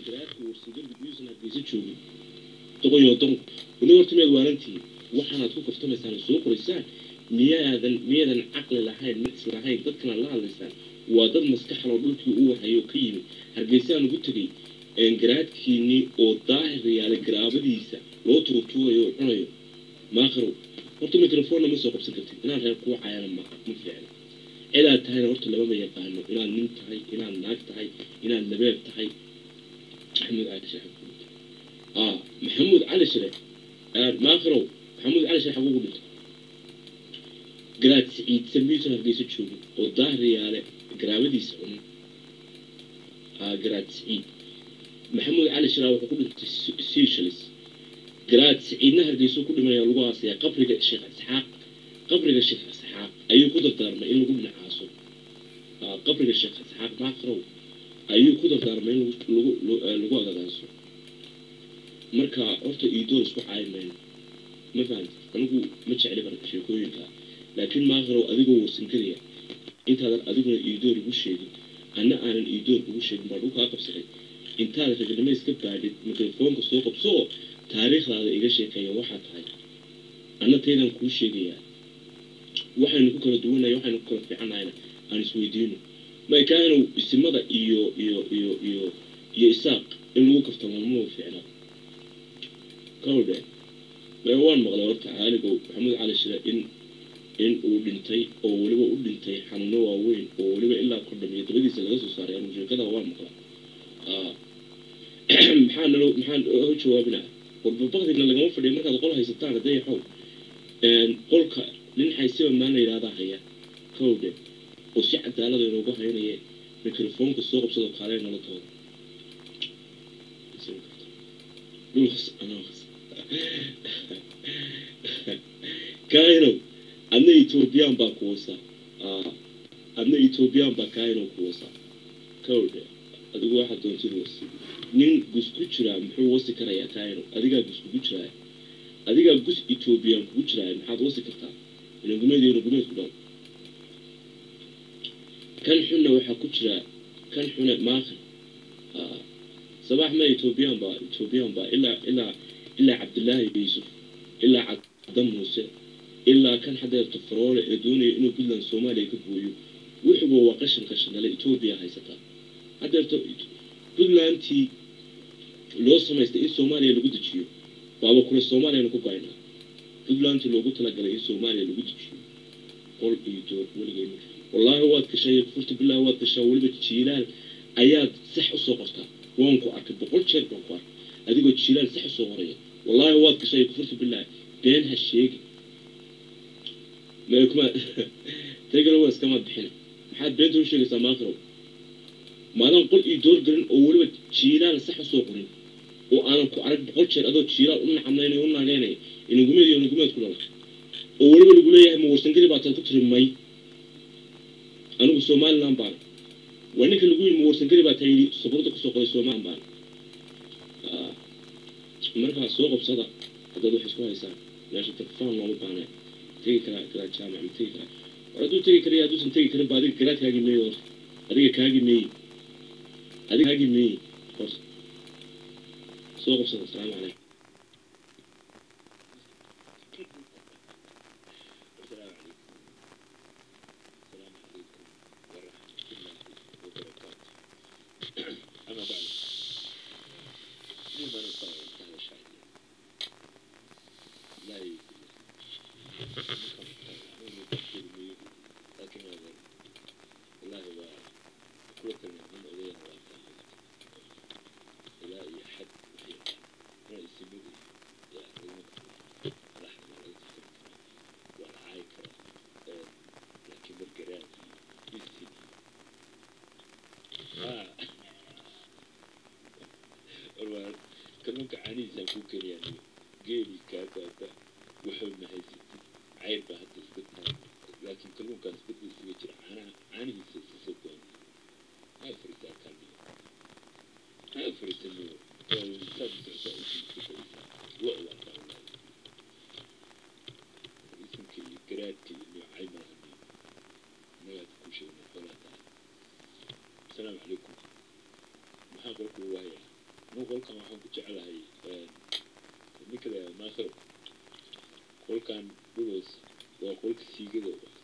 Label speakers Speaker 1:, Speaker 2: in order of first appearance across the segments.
Speaker 1: Garaadka Warsangalbi miyuusan Hargeysa joogin? Doqoyo doqon weli horta miyaad waalantihiin? Waxaanaad ku kaftamaysaan oo soo qoraysaan, miyaadan caqli lahayn, mid is lahayn? Dadkanaad la hadlaysaan waa dad maskaxloo dhulkii u warhayo ka yimi. Hargeysaan ugu tegay garaadkiinii oo Daahir Yaale garaabadiisa loo tuurtuurayo oo cunayo. Maakhirow, horta microphone ma soo qabsan kartid. Inaan reer kuu caayana ma fiicna. Cidaad tahayna horta lamama yaqaano, inaad nin tahay, inaad naag tahay, inaad labeeb tahay. Maxamuud Cali Shire xaguu ku dhintay? Maxamuud Cali Shire, maakhirow, Maxamuud Cali Shire xaguu ku dhintay? Garaad Siciid miyuusan Hargeysa joogin oo Daahir Yaale garaabadiisa cunay? Garaad Siciid, Maxamuud Cali Shire wuxuu ku dhintay Seychelles. Garaad Siciidna Hargeysuu ku dhimanaya, lagu aasaya qabriga Sheekh Isxaaq. Qabriga Sheekh Isxaaq ayuu ku dardaarmay in lagu dhinacaaso. Qabriga Sheekh Isxaaq, maakhirow, ayuu ku dardaarmay in lagu agagaaso. Marka horta iidoor isku caayi mayno, ma fahamtid? Anigu ma jecli bar sheekooyinka, laakiin maakhirow, adigoo warsan karaya, intaadan adiguna iidoor igu sheegin anna aanan iidoor kugu sheegin baa dhulkaa qabsaday. Intaad ragnimo iska baadhid, mikrofoonka soo qabso oo taariikhdaada iga sheekeeya waxaa tahay, anna taydaan kuu sheegayaa. Waxaynu ku kala duwannahay, waxaynu ku kala fiicannahayna aan isweydiino. Maykahanow, isimada iyo Isaaq in lagu kaftamo maba fiicna. Kawdhe may waan maqlay horta caaligow Maxamuud Cali Shire in uu dhintay oo weliba u dhintay xanuuno waaweyn oo weliba ilaa kordhamiyo dabadiisa laga soo saaray. Anigu sheekada waan maqlaa. Maxaa nalo, maxaan u jawaabinaa? Warbabaqdina lagama fadhiyo markaad qol haysataan. Dayaxow, qolka nin xaysiba maan la yidhahdaa haya, kawdhe, oo si cadaalada inoogu haynaye. Mikrofoonka soo qabsado, kaalee nala tooda. Dhulkas anaa kainow, adna Ethoobiyan baa ku wasaa, adna Ethoobiyan baa kainow ku wasaa. Kawdhe, adigu waxaad doontid was. Nin gus ku jiraa muxuu wasi karayaa? Kainow, adigaa gus kugu jiraaya, adigaa gus Ethoobiyan kugu jiraaya, maxaad wasi kartaa? Inagumeed iyo inagumeed ku dhal. Kan xunna waxaa ku jira kan xune maakhir Sabax ma Ethoobiyan baa, Ethoobiyan baa ilaa Cabdillaahi Yuusuf, ilaa Cadda Muuse, ilaa kan xadeerto Faroole ee doonaya inuu Puntland Soomaaliya ka gooyo. Wuxuba waa qashin, qashin dhale. Etoobiya haysataa haddeerto Puntlandtii loo samaystay in Soomaaliya lagu dejiyo baaba kule Soomaaliyana ku goynaa. Puntlandtii loogu talagalay in Soomaaliya lagu dejiyo. Qol iyo door weligay wallaahi waad gashay, furta bilaahi waad gashaa. Weliba jiilaal ayaad sax usoo qortaa. Waan ku arkay, 100 jeer baan ku arkay adigoo jiilaal sax usoo qoraya. Wallaahi waad gashay, kufurta bilaahi, been ha sheegi. Kuma tagala waa iskamaad bixina. Maxaad beenta u sheegaysaa, maakhirow? Maadan qol iyo door gelin oo weliba jiilaal sax usoo qorin oo aanan ku arag 100 jeer adoo jiilaal u nacamlaynaya, u naageynaya inagumeed iyo inagumeed ku dhala, oo weliba lagu leeyahay ma Warsangeli baa taad ku tiri may, anigu Somaliland baana. Waa ninka lagu yidhi ma Warsangeli baa tahay yidhi sabuurada kusoo qoray Somaliland baana. Markaa soo qabsada haddaad wax isku haysaan. Meesha telefon looma baahna. Tegi karaa garaad Jaamac? Ma tegi karaa? War hadduu tegi karaya, hadduusan tegi karin ba, adiga garaadkaagii meeye horta? Adiga kaagii meeye? Adiga kaagii meeye horta? Soo qabsada. Asalaamu calaykum. Asalaamu calaykum. Asalaamu calaykum waraxmatullaahi wabarakaatu. Ama bacdu, nin baan u qabay maskaxda shacbiga laa laakiin wallaahi waa kula talinaa. Nin odayana waa tahay ilaa iyo xad wax yaqaan mana isimada iyo yaa laguma kaftami, madaxda waa laga kaftami karaa, waa la caayi karaa, laakiin mar garaad iyo isim war waa kalluunka caanihiisaan kuu keenayaa. Niyo geelii kaa baaba wuxuu ma haysatid, cayr baa hadda iska tahay, laakiin kalluunkaas badda isaga jira caanaha caanihiisa iska soo goon. Maa fariisaa kalmiyo, maa fariisaniyo, saad u socotaa usii iska fariisaa lo waa taa. Wallaahi isimka iyo garaadka iyo noocay malaha niyo innaga hadda kuu sheegnay xoolaa tahay. Asalaamu calaykum. Maxaa qolka ugu hayaa?
Speaker 2: Anigu qolkan waxaan ku jeclahay ninka la yidhahdo Maakhiro. Qolkan Dhulos waa qolka siigada waay,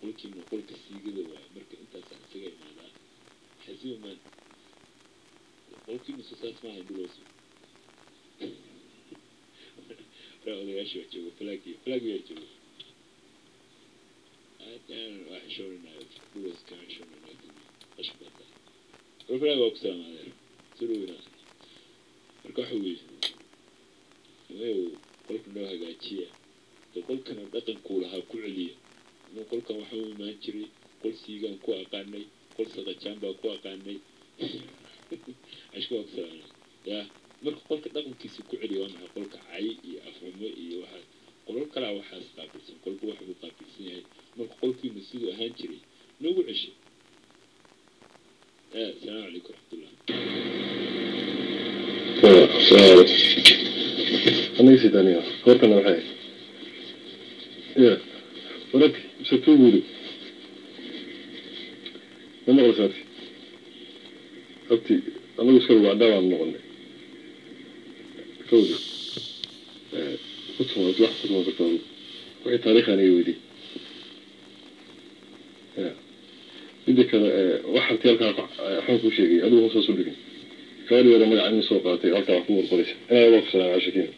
Speaker 2: qolkiina qolka siigada waay. Marka intaasaan isaga imaadaa xasiiman qolkiina soo saas maaha Dhulos. Raa odayaasha waa jooga, falaagi falaagi yaa jooga. Aad waa xishoonaynaa Dhulos, kaa xishoonaynaa, qashin baa tahay. War falaag waa ku salaamaadeer, soo dhaweynaa. Marka waxa weeye, mayow qolka noo hagaajiya dee, qolkana dhaqankuu lahaa ku celiya. Inuu qolkan waxaa u imaan jiray qol siigaan ku aqaanay, qol saqajaan baa ku aqaanay. Cashka waa ku salaamay yaa. Marka qolka dhaqankiisa ku celiya waa maxay? Qolka cay iyo afxumo iyo waxaa qolal kalaa waxaas qaabilsan, qolba wax buu qaabilsan yahay. Marka qolkiinu siduu ahaan jiray noogu ceshay. Asalaamu calaykum waraxmatullah.
Speaker 3: Aniga sidaniya goortana waxay ahayd ya wararki mise tuuguudu ma maqlaysa abti? Abti, anagu iska wacdaa baan noqonay kawdi ku tuma wax ku tuma karta adigu wixii taariikh aniga weydii ya. Midda kale, wax abti halkaa waxaan kuu sheegay adigu hoos u dhigin gabadh yaro magaca nin soo qaatay halkaa wax ku qorqoraysa inaa waa ku salaamay cashakiin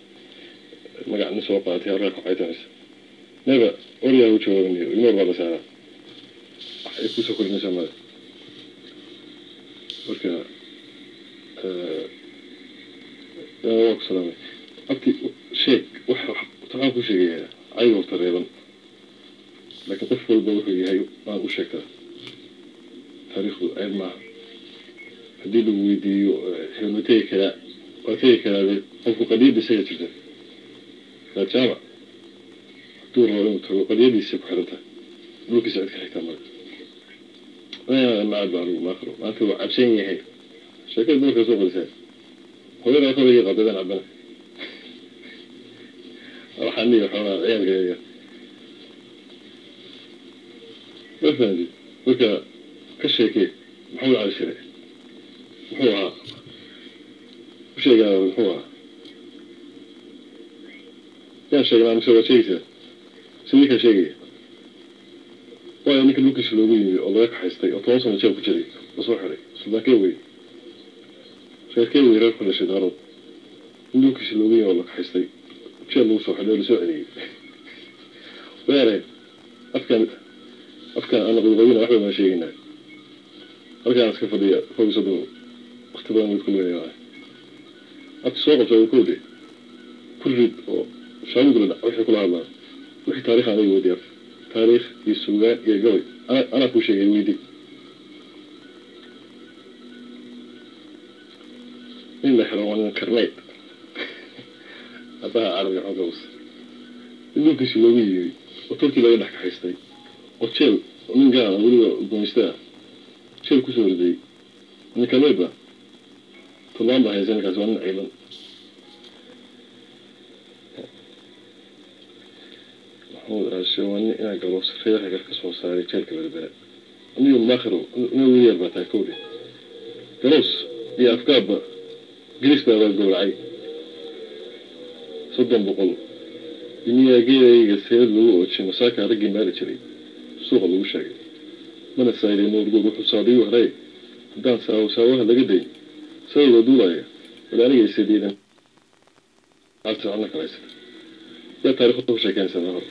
Speaker 3: magaca nin soo qaatay halkaa ku caytanaysa neba oryaa u jawaabinayo ignoor baa la saaraa, wax ay kusoo kordhinaysaa male. Marka waa ku salaamay abti. Sheeg wax waxaan kuu sheegayaa cayga horta reeban, laakiin qof walba wuxuu yahay waan u sheegtaa. Taariikhdu ceeb maaha. Haddii lagu weydiiyo hebel ma tegi karaa, waa tegi karaa dee. Qofku qadiyadda isaga jirta raa jaamac hadduu rabo inuu tago qadiyadiisa ku xiran tahay, dhulkiisa cid ka xigtaa male. Macad baa anigu maakhiro maanta waa cabsan yahay sheekada dumarka soo qorisaa hooyadaa koligii qadadaan cabana waxaan niyo xoolaa ciyaalka yaryar ma fahamtid. Marka ka sheekee Maxamed Cali Shire muxuu ahaa, u sheegaa muxuu ahaa? Yaan sheegnaa mise waad sheegaysaa? Sidii kaa sheegaya waayo ninka dhulkiisa loogu yimi oo laga kaxaystay oo 10 sano jeel ku jiray lasoo xiray, suldaankee wey, reerkee wey, reer ku dhashay Daarood in dhulkiisa loogu yimi oo la kaxaystay, jeel lagu soo xidhay oo lasoo celiyey weere. Afkaan afkaan ana qodqodina waxba maan sheegaynaa. Halkaan iska fadhiya 31 waqti badan mid ku luminaya abti soo qabta kowdhe ku rid oo shaamugla dhac wixii kula hadlaan wixii taariikh aniga weydiy abti, taariikh iyo suugaan iyo gabay anaa kuu sheegay weydi. Nin la xiro waa nin karneyd abaha carabiga xooga in dhulkiisi loogu yimi oo tolkii laga dhex kaxaystay oo jeel nin gaala weliba gumaysta ah jeel kusoo riday nin karneyd ba toddoban baa haysa. Ninkaas waa nin ciidan Maxamuud Aashe waa nin inaa galo reeraha gar ka soo saaray jeelka Berbera. Anigu maakhiro nin weli yar baa tahay kowdhe. Garoos iyo afgaabba Ingiriis baa gowracay 30 boqol duniyaa geelayga seelad lagu oojay masaaka raggii maali jiray suuqa lagu sheegay mana saayday nuurgood wuxuu saadiyu haray haddaan saawo saawaha laga dayn sababaa duulaya wala aniga isadiidan cagta kala haysata. Yaa taariikhda ku sheekeynaysaa hor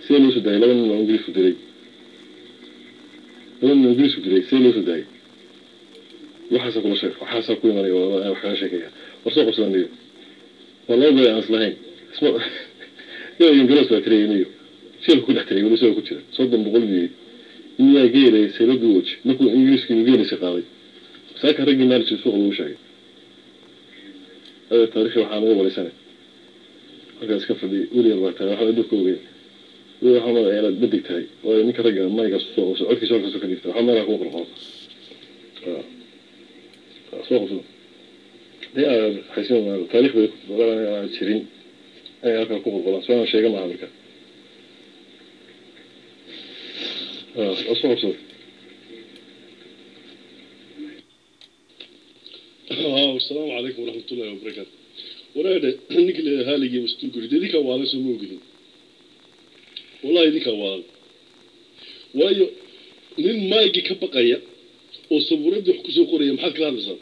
Speaker 3: sidee loo soo daayay laba nin oo Ingiriisku dilay? Laba nin oo Ingiriisku dilay sidee loo soo daayay? Waxaasaa kula sheek, waxaasaa ku imanaya wax kaga sheekeeya. War soo qabsada niyo, waa laba bay aan islahayn isma gabaygan. Garoos baa tirayay niyo, jeelka ku dhex tirayay weli isagoo ku jira 30 boqol buu yidhi imiyaa geelay seeladuu oji markuu Ingiriisku inuu geelaysa qaaday masaaka raggii maali suuqa lagu sheegay. Adeer taariikhi waxaa naga wareysanay halkaas iska fadhiya weli yar baa tahay, waxba adduunka ogeyn weli waxaa malaya inaad badig tahay, waayo ninka ragga maygaas soo qabso codkiisa halkaasoo ka dhiibta waxaa meelaha kuma qorqoro soo qabso dee aad xaysin taariikh bay aan jirin inay halkaa ku qorqoraan soo aan sheega maaha. Marka soo qabsada. Asalaamu calaykum waraxmatullaahi wabarakaatu. Waraadhe, ninka la haaligii mastuuguri dee idinkaa waalan, soo ma ogidin? Wallahi idinkaa waalan, waayo nin maygii ka baqaya oo sabuuraddii wax kusoo qoraya maxaad kala hadlaysaa?